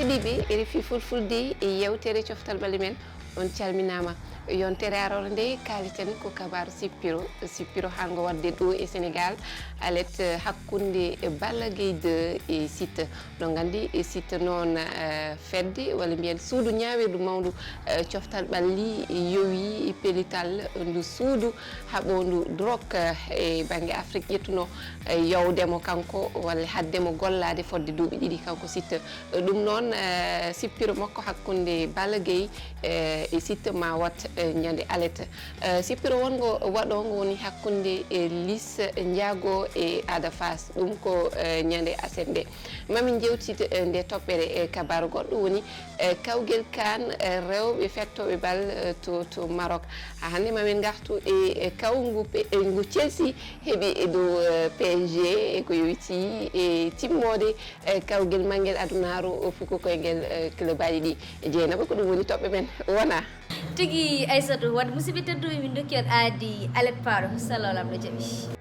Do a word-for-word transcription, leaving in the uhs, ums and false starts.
Heɗiiɓe R F I Fulfulde, e yewtere Coftal Ɓalli Men, on calminaama. Yontere aroore nde, kaaliten ko kabaaru sippiro. Sippiro hango waɗde ɗo e Senegal, alet, eh, hakkunde Balla Gaye deux e Siteu. Ɗon nganndi, e Siteu noon, eh, fedde, walla mbiyen suudu ñaawirdu mawndu, eh, Coftal Ɓalli yowi pellital ndu suudu haɓoondu drok, eh, e bannge Afrik ƴettuno, eh, yowde mo kanko, walla haɗde mo gollaade fodde duuɓi ɗiɗi kanko Siteu. Ɗum noon, eh, sippiro makko hakkunde Balla Gaye, eh, e Siteu ma wat, eh, ñande alet. Eh, sippiro wongo waɗoongo woni hakkunde, eh, Liss Ndiago e Ada Fass. Ɗum ko, eh, ñande aset nde. Mamin jewtide, eh, nde toɓɓere, eh, kabaaru goɗɗo woni, eh, kawgel CAN, eh, rewɓe fettooɓe bal, eh, to, to Maroc. Ha hannde mamin ngartu e, e kawngu pe-, e ngu Chelsea heɓi e dow, eh, P S G, e ko yowiti e timmoode, eh, kawgel manngel adunaaru fuku koyngel, eh, clubaaji ɗi. Jeynaba, ko ɗum woni toɓɓe men. Wona. Tigi Aissatou Wade, musidɓe tedduɓe, min dokki on aadi alet paaɗo, sallallahu alaihi wa sallam.